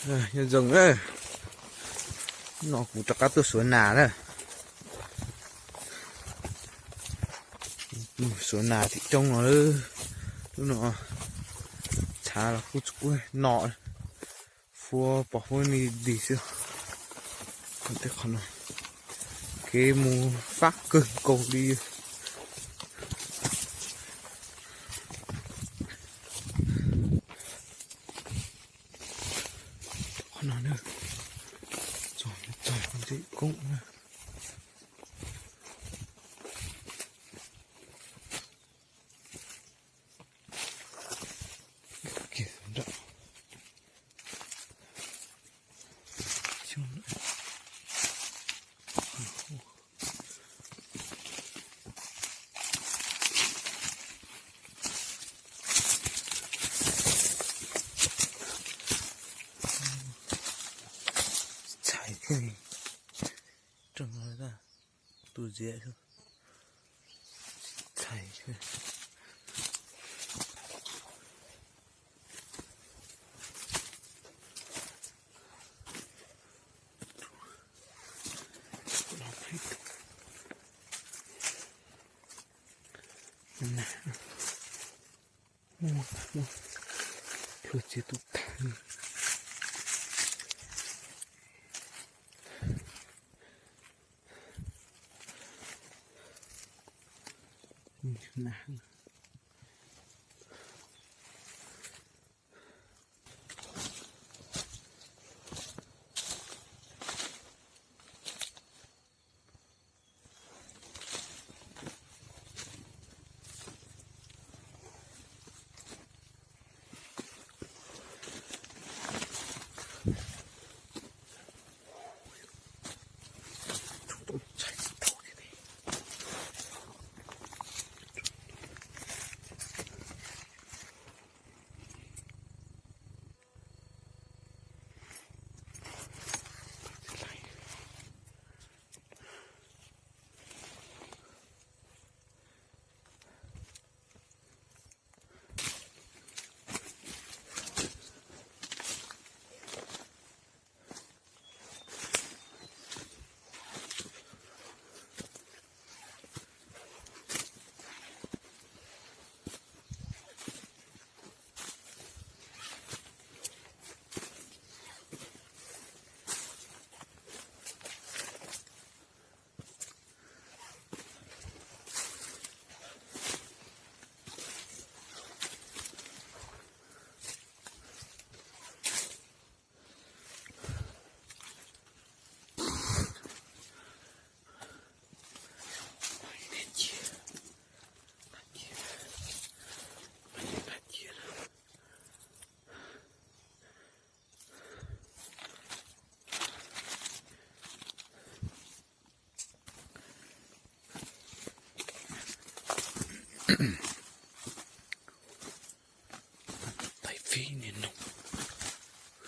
Nyob zoo na, no kuv rov qab tuaj suav nas na. Suav nas tim roob no, lub no tshav los kuj tsis quaj no, huab pos huab ni dig xwb. Tej qhov no kev mus fab kawg nkaus li. Qhov no na, txog txog ntej koob na. Txhais thiab, rau tus ziam txhais. Hlua txiv tus tag. Tais fib niag no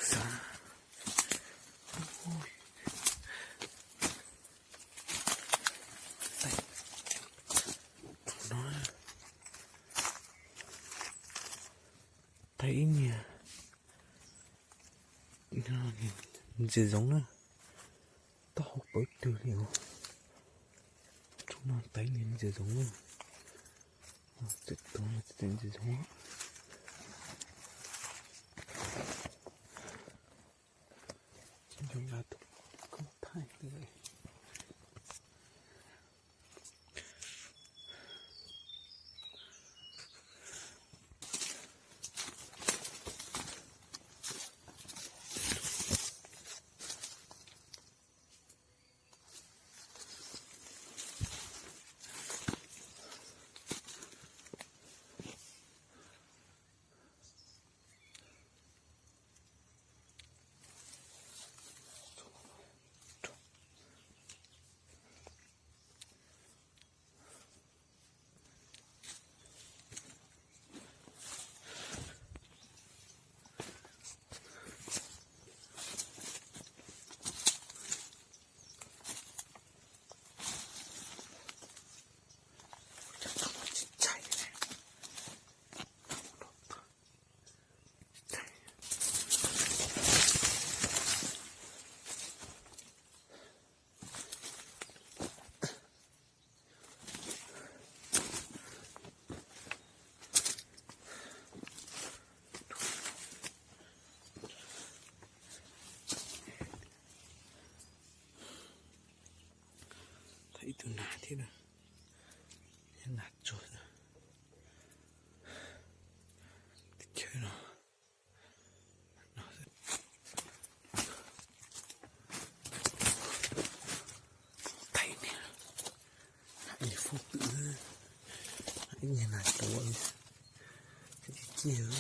xav no, tais ib niag ntses zoov na, taub hau pawv twg li os. Tsob no tais niag ntses zoov na, tseem tuav ntses zoov. Cov nqa tus koob thaij. Nas tsuag teb chaws no. Thaij niag, niag foob twm, ib niag nas tsuag, ciaj ciaj,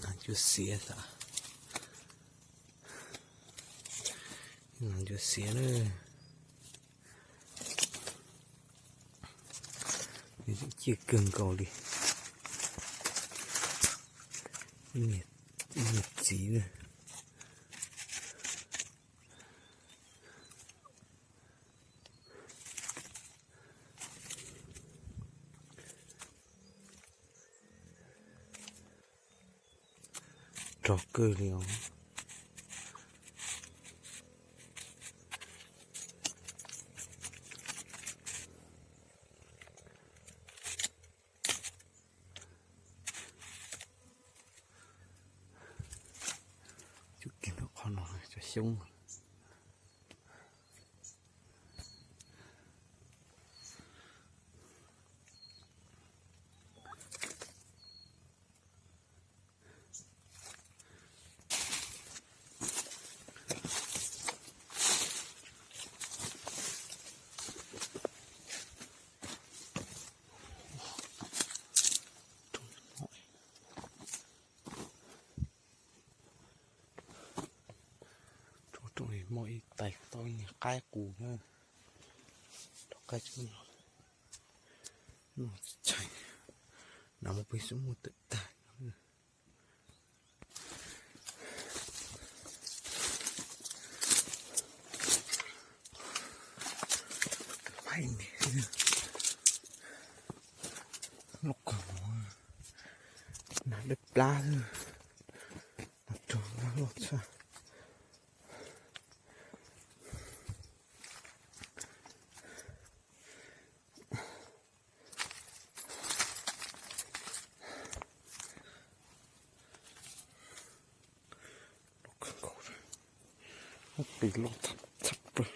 nas tsuag xiav xav, nas tsuag xiav na. Ciaj kawg nkaus li. Ib niag txiv na. Rog kawg li os. Cov kiag ntawm qhov no cov xyoob. Rooj li muaj ib tais tau ib niag qaib qus na. Rov qab tshaj, no muaj peb xub muaj tawm tag. Loj kawg, nas dawb plab xwb, nas tsuag loj tshaj. Loj kawg nkaus, muaj tis loj tshaj plaws.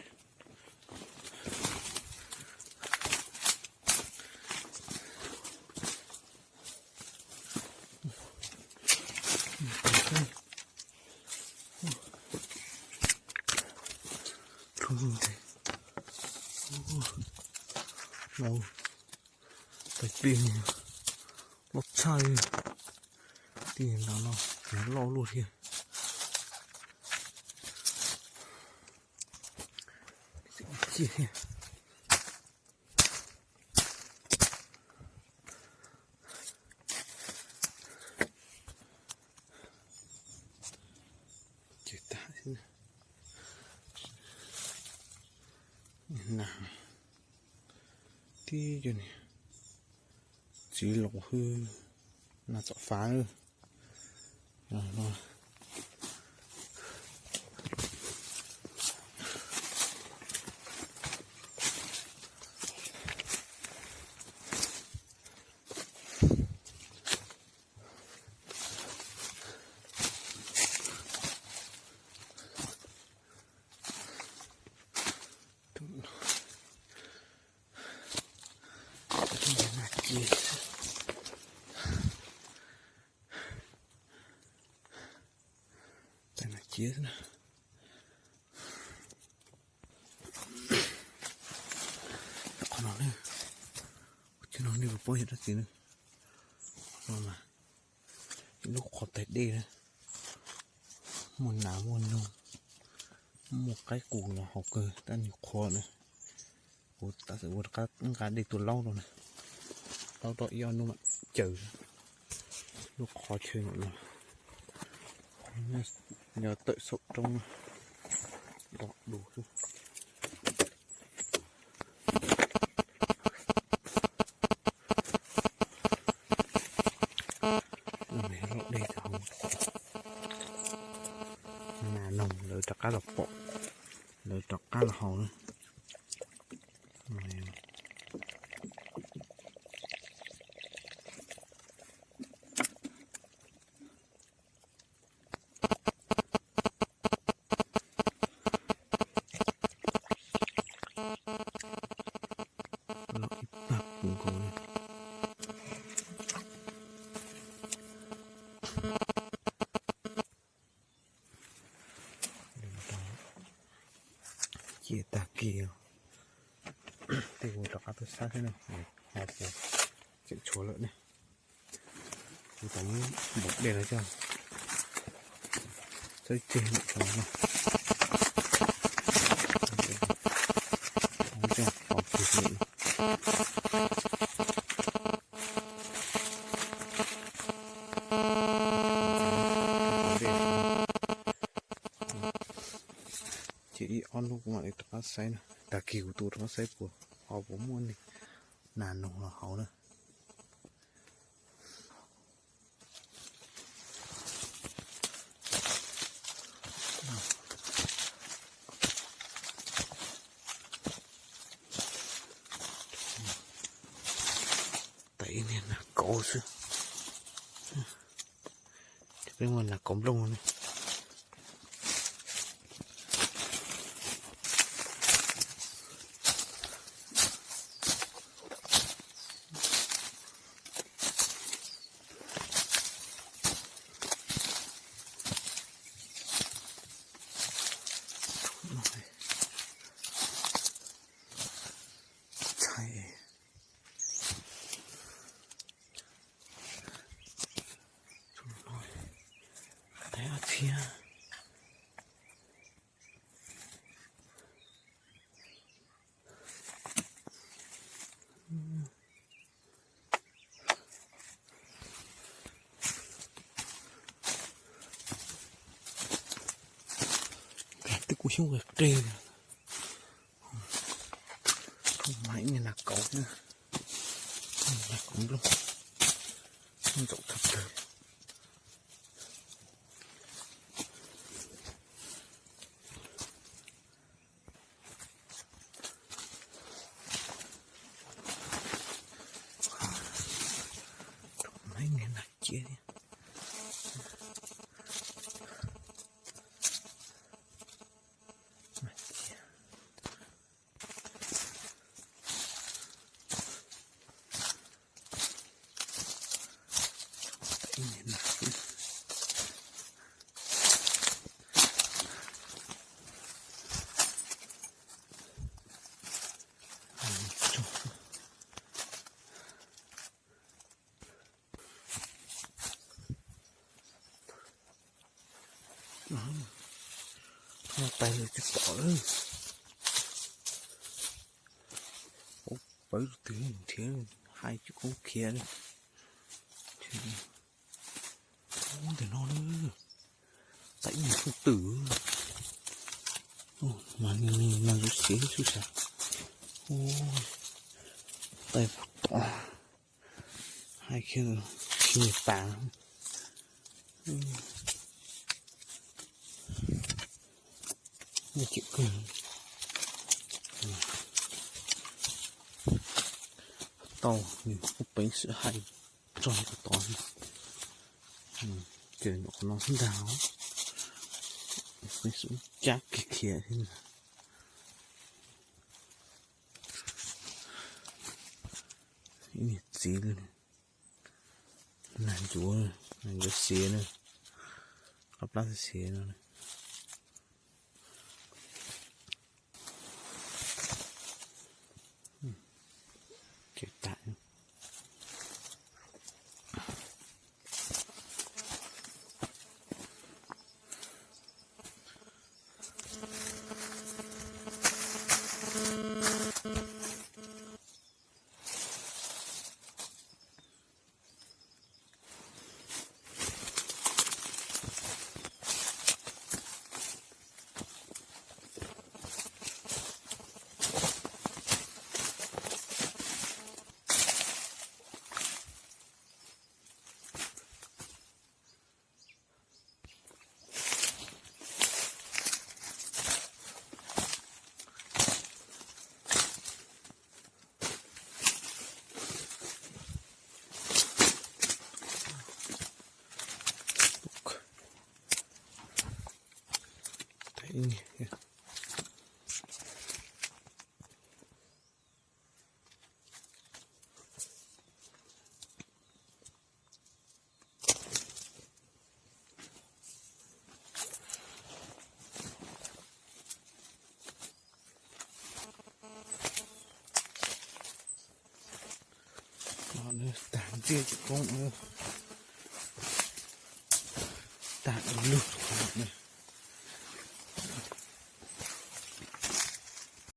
Tais plig loj tshaj li. Tej no no loj luaj thiab. Ciaj thiab. Ces tag xwb na. Nas tib co niag txiv laus hwb, nas txom fav lawm. Tais nas ciav xwb na. Qhov no ne, qhov no nej puas paub yog dab tsi ne? No mas ib lub qhov tais dej na, muaj nas muaj noog, muaj qaib qus los haus kawg tab nws qhuav na. Kuv tam sim ua rov qab nqa dej tuaj laub rau na, laub rau ib ob hnub mam caws. Lub qhov chaw no, yog tawm saum roob, do du xwb. Lub dej, nas noog lawv rov qab los pom, lawv rov qab los haus na. Ces tag kis tej kuv rov qab tuaj saib xwb na, ho kuv tseem tshuav lawm ne. Kuv tau muab npoo dej no coj txawb tseg no, coj pov kiag li. Ces ib ob hnub kuv mam li rov qab saib na, tag kis kuv tuaj rov qab saib puas ho puas muaj neeg nas noog los hauv na. Tau ib niag nas kauv xwb. Peb muaj nas kauv nplooj ne. Txhais thiab. Twb kuj xyoob qis qis. Mas ib niag nas kauv, nas kauv nplooj, ntxaum tag plaws. Mas ib niag nas ciab thiab. Tais tsis pom lawm. Pawv twg nrhiav hais tsis koob khiav li. Ub, ntawm no na, tais ib niag tug twm, mas nws mas ntxuav siav xwb sas. Tais puag tom hais kiag tsis tas. Cem kawg. Tau nws kuj peev xwm hais txog ko tod. Ces nyuam qhuav no xwb ntag, peev xwm cab kiag khiav thiab. Ib niag txiv, nas ntxuav, nas ntxuav siav na, qab plab siav no. Ces tas. Tag ntiaj teb koob, tag du lug qhov no.